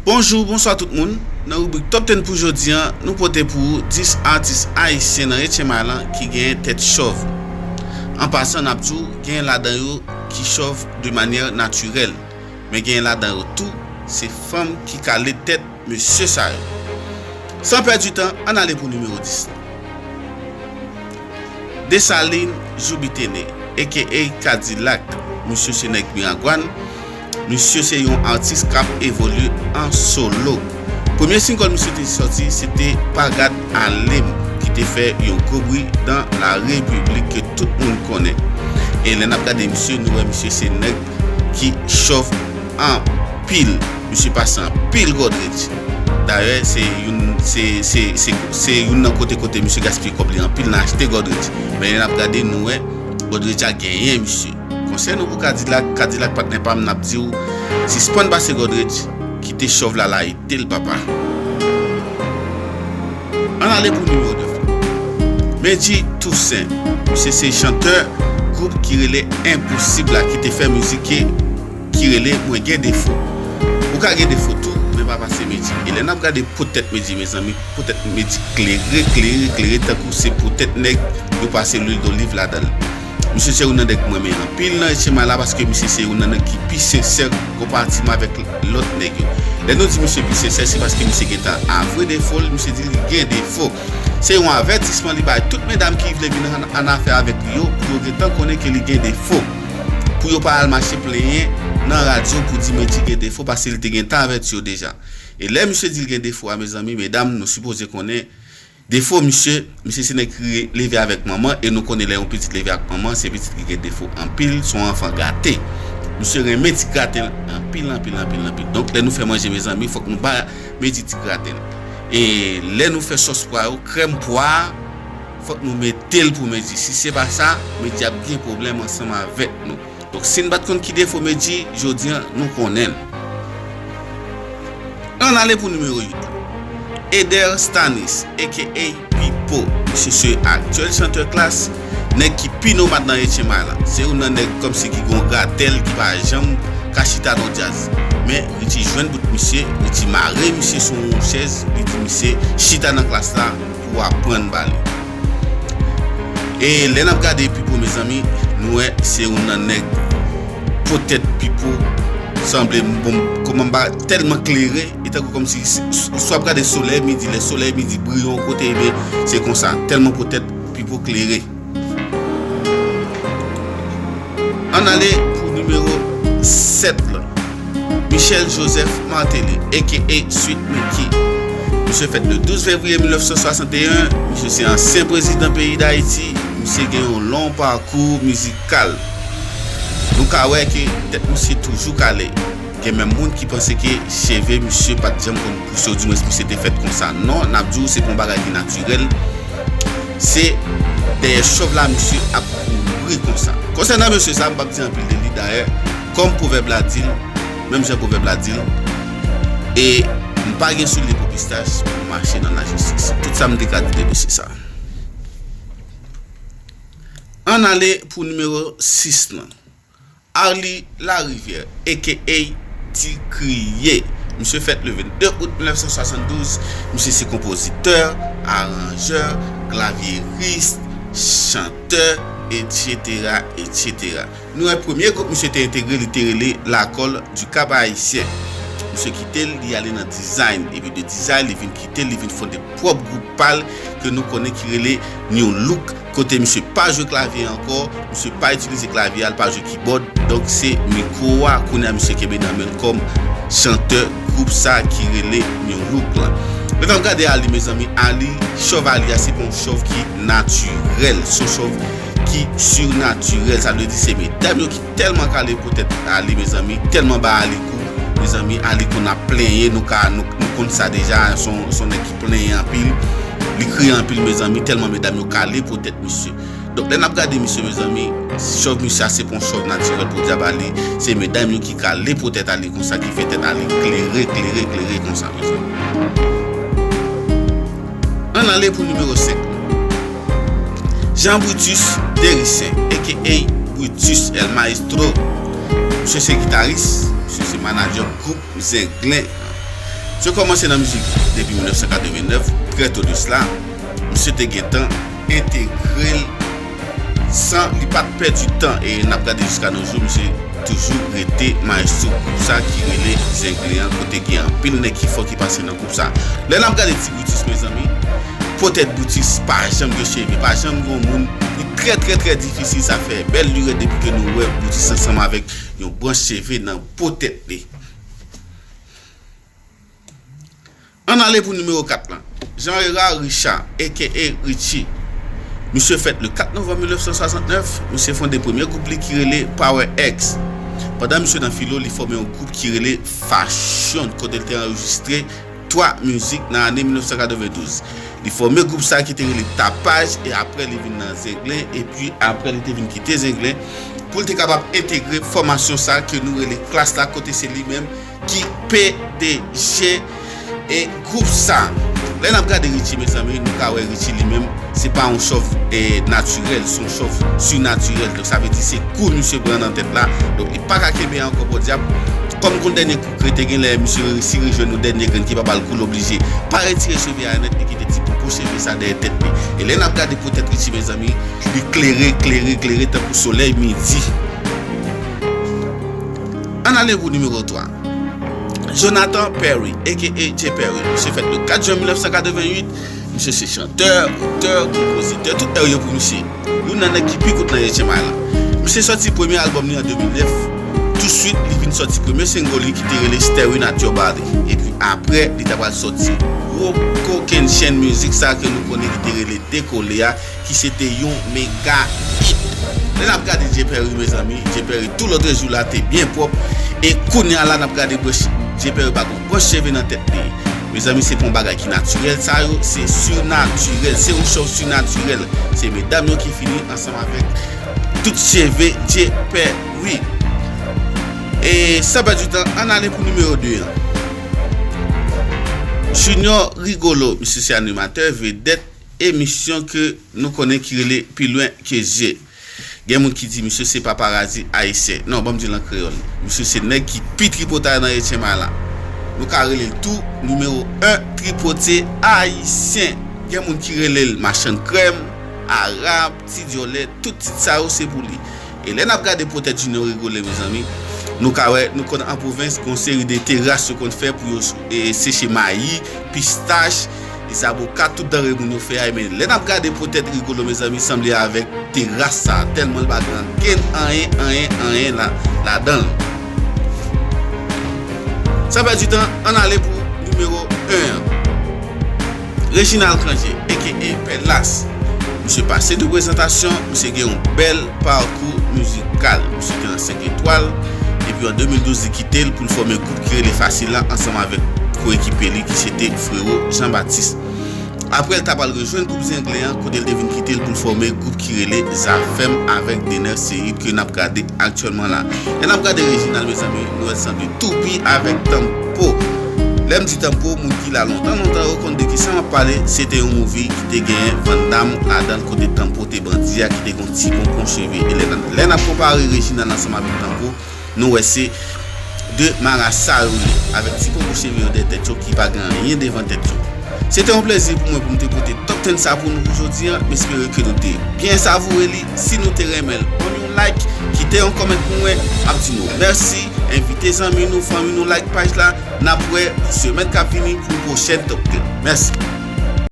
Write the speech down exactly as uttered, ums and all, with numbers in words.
Bonjou, bonswa tout moun. Nan ribrik Top ten pou jodi a, nou pote pou ou dis atis ayisyen nan etyen may lan ki genyen tèt chòv. An pasan, n ap di w, genyen ladan yo ki chòv de manyè natirèl, men genyen ladan yo tou, se fanm ki kale tèt mesye sa yo. San pèdi tan, ann ale pou nimewo dis lan. Desalin Joubitene, aka Kadilak, misye se nèg Miragwàn. Misye se yon atis k ap evolye an solo. Premye singòl misye te sòti, se te Pa Gad Ale M, ki te fè yon gwo bri nan la repiblik ke tout moun konnen. E lè n ap gade misye, nou wè misye se nèg ki chòv anpil. Misye pase anpil gòdrèt. Dayè, se youn, se, se, se, se youn nan kote kote misye gaspiye kòb li anpil nan achte gòdrèt. Men lè n ap gade, nou wè gòdrèt a genyen misye. Konsèy nou pou Kadilak, Kadilak patnè pa m, n ap di w, sispann pase gòdrèt, kite chòv la layite l, papa. Ann ale pou nimewo nèf la. Medjy Toussaint, misye se chantè gwoup ki rele Enposib la, ki te fè mizik ki, ki rele Mwen Gen Defo. Ou ka gen defo tou, men pa pase Medjy. E lè n ap gade po tèt Medjy, mezanmi, po tèt Medjy klere, klere, klere, tankou se po tèt nèg yo pase lwil doliv ladan l. Misye se youn nan nèg mwen renmen anpil nan etyen may la, paske misye se youn nan nèg ki pi sensè konparativman avèk lòt nèg yo. Lè nou di misye pi sensè, se paske misye gentan avwe defo l, misye di li gen defo. Se yon avètisman li bay tout medam ki vle vin an, an afè avèk li yo, pou yo gentan konnen ke li gen defo. Pou yo pa al mache plenyen nan radyo pou di Medjy gen defo, paske li te gentan avèti yo deja. E lè misye di l gen defo a, mezanmi, medam, nou sipoze konnen defo misye, misye se nèg ki re-, leve avèk manman, e nou konnen lè yon pitit leve ak manman, se pitit ki gen defo anpil, se yon anfan gate. Misye renmen ti graten l anpil, anpil, anpil, anpil. Donk, lè nou fè manje, mezanmi, fòk nou ba Medjy ti graten l. E lè nou fè sòs pwa yo, krèm pwa a, fòk nou mete l pou Medjy. Si se pa sa, Medjy ap gen pwoblèm ansanm avèk nou. Donk, si n pa t konn ki defo Medjy, jodi a, nou konnen l. Ann ale pou nimewo uit la. Eder Stanis, aka Pipo, misye se aktyèl chantè Klass, nèg ki pi nomad nan etyen may la. Se youn nan nèg kòmsi ki gon gratèl ki pa janm ka chita nan djaz. Men Richie jwenn bout misye, Richie mare misye sou yon chèz, li di misye chita nan Klass la pou aprann ba li. E lè n ap gade Pipo, mezanmi, nou wè se youn nan nèg po tèt Pipo sanble, bon, kòman m pa tèlman klere, e tankou kòmsi s-, s-, si w ap gade solèy midi, lè solèy midi briye yon kote, ebyen, se konsa, tèlman po tèt Pipo klere. Ann ale pou nimewo sèt la. Michel Joseph Martelly, aka Sweet Micky. Misye fèt le douz fevriye mil nèf san swasanteyen. Misye se ansyen prezidan peyi Dayiti. Misye gen yon long pakou mizikal. Nou ka wè ke tèt misye toujou kale. Gen menm moun ki panse ke cheve misye pa t janm konn pouse, oudimwens misye te fèt konsa. Non, n ap di w se pa yon bagay ki natirèl. Se dèyè chòv la misye ap kouri konsa. Konsènan mesye sa, m p ap di anpil de li, dayè, kòm pwovèb la di l, menm jan pwovèb la di l, e m pa gen soulye pou pistach pou m mache nan lajistis. Tout sa m te ka di de mesye sa. Ann ale pou nimewo sis lan. Arly Larivière, aka Ti Kriye. Misye fèt le vennde out mil nèf san swasanndouz. Misye se konpozitè, aranjè, klavyeris, chantè, etsetera, etsetera. Nou wè premye gwoup misye te entegre, li te rele Lakòl di Kab Ayisyen. Misye kite l, li ale nan design. Epi de design, li vin kite l, li vin fonde pwòp gwoup pa l ke nou konnen ki rele New Look. Kote misye pa jwe klavye ankò, misye pa itilize klavye a, l pa jwe kibòd. Donk, se mikwo a kounye a misye kenbe nan men l kòm chantè gwoup sa ki rele New Look lan. Lè n ap gade Arly, mezanmi, Arly, chòv Arly a, se pa yon chòv ki natirèl, se yon chòv ki sinatirèl. Sa vle di se medam yo ki tèlman kale pou tèt Arly, mezanmi, tèlman ba Arly kou, mezanmi, Arly konn ap plenyen, nou ka, nou, nou konn sa deja, se yon, se yon nèg ki plenyen anpil, li kriye anpil, mezanmi, tèlman medam yo kale pou tèt misye. Donk, lè n ap gade misye, mezanmi, chòv misye a se pa yon chòv natirèl pou dyab Arly, se medam yo ki kale pou tèt Arly konsa, ki fè tèt Arly klere, klere, klere konsa, mezanmi. Ann ale pou nimewo senk. Jean Brutus Dericien, aka Brutus El Maestro. Misye se gitaris, misye se manadjè gwoup Zenglen. Misye kòmanse nan mizik depi mil nèf san katreven nèf, trè to de sla. Misye te gentan entegre l san li pa t pèdi tan. E n ap gade jiska no jou, misye toujou rete mayestwo gwoup sa ki rele Zenglen an, kote gen anpil nèg ki fò ki pase nan gwoup sa. Lè n ap gade Ti Brutus, mezanmi, Potèt Brutus pa janm gen cheve, pa janm gen yon moun. Li trè, trè, trè difisil sa fè bèl lirèt depi ke nou wè Brutus ansanm avèk yon branch cheve nan po tèt li. Ann ale pou nimewo kat lan. Jean Hérard Richard, aka Richie. Misye fèt le kat novanm mil nèf san swasantnèf. Misye fonde premye gwoup li ki rele Power X. Pandan misye nan filo, li fòme yon gwoup ki rele Fashion, kote l te anrejistre twa mizik nan ane mil nèf san katrevendouz. Li fòme gwoup sa ki te rele Tapaj, e apre li vin nan Zenglen, epi apre li te vin kite Zenglen pou l te kapab entegre fòmasyon sa ke nou rele Klass la, kote se li menm ki P D G e gwoup sa. Lè n ap gade Richie, mezanmi, nou ka wè Richie li menm, se pa yon chòv, e, natirèl, se yon chòv sinatirèl. Donk, sa vle di se kou misye pran nan tèt la. Donk, li pa ka kenbe ankò, podyab. Kòm gon dènye kou k rete, genlè misye resi rejwenn yon dènye grenn ki pa ba l kou, l oblije pa retire cheve a nèt e kite ti popo cheve sa dèyè tèt li. E lè n ap gade po tèt Richie, mezanmi, li klere, klere, klere tankou solèy midi. Ann ale pou nimewo twa. Jonathan Perry, aka Jay Perry. Misye fèt le kat jen mil nèf san katreven uit. Misye se chantè, otè, konpozitè, tout R yo pou misye. Youn nan nèg ki pi kout nan H M I lan. Misye sòti premye albòm li an de mil nèf. Touswit, li vin sòti premye single li ki te rele Staring at Your Body. Epi apre, li ta pral sòti gwo kokenn chenn mizik sa ke nou konnen ki te rele Dekole a, ki se te yon mega hit. Lè n ap gade Jay Perry, mezanmi, Jay Perry tou lòt jou la te byen pwòp. E kounye a la, n ap gade branch Jay Perry pa gon branch cheve nan tèt li. Mezanmi, se pa yon bagay ki natirèl, sa yo, se sinatirèl. Se yon chòv sinatirèl. Se medam yo ki fini ansanm avèk tout cheve Jay Perry. E san pèdi tan, ann ale pou nimewo de an. Junior Rigolo, misye se animatè vedèt emisyon ke nou konnen ki rele Pi lwen ke zye. Gen moun ki di misye se paparazi ayisyen. Non, ban m di l an kreyòl. Misye se nèg ki pi tripotay nan H M I la. Nou ka rele l tou nimewo en tripote ayisyen. Gen moun ki rele l machann krèm, arab, ti dyòlè, tout tit sa yo se pou li. E lè n ap gade po tèt Junior Rigolo, mezanmi, nou ka wè, nou konn an pwovens, gon seri de teras yo konn fè pou yo, e, seche mayi, pistach, e zaboka, tout danre moun yo fè a. Men lè n ap gade po tèt Rigolo, mezanmi, sanble avèk teras sa, tèlman l pa gen ankenn anyen, anyen, anyen la, ladan l. San pèdi tan, ann ale pou nimewo en an. Reginald Cangé, aka Pè Las. Misye pase de prezantasyon, misye gen yon bèl pakou mizikal. Misye te nan senk etwal, epi an de mil douz, li kite l pou l fòme gwoup ki rele Fasil la ansanm avèk koekipe li ki se te Frero Jean Baptiste. Apre, l ta pral rejwenn gwoup Zenglen an, kote l te vin kite l pou l fòme gwoup ki rele Zafèm avèk Dener Ceïd ke n ap gade aktyèlman la. Lè n ap gade Reginald, mezanmi, nou wè l sanble toupi avèk Tanpo. Lè m di Tanpo, moun ki la lontan, lontan, yo konn de kisa m ap pale. Se te yon movie ki te genyen Van Damme ladan l, kote Tanpo te bandi a, ki te gon ti ponpon cheve. E lè, lè n ap konpare Reginald ansanm avèk Tanpo, nou wè se de marasa yo ye, avèk ti ponpon cheve yo dèyè tèt yo ki pa gen anyen devan tèt yo. Se te yon plezi pou mwen pou m te pote Top ten sa pou nou pou jodi a. M espere ke nou te byen savoure li. Si nou te renmen l, ban m yon like, kite yon kòmant pou mwen. M ap di nou mèsi. Envite zanmi nou, fanmi nou like paj la. N ap wè pou semèn k ap vini pou yon pwochèn Top ten. Mèsi.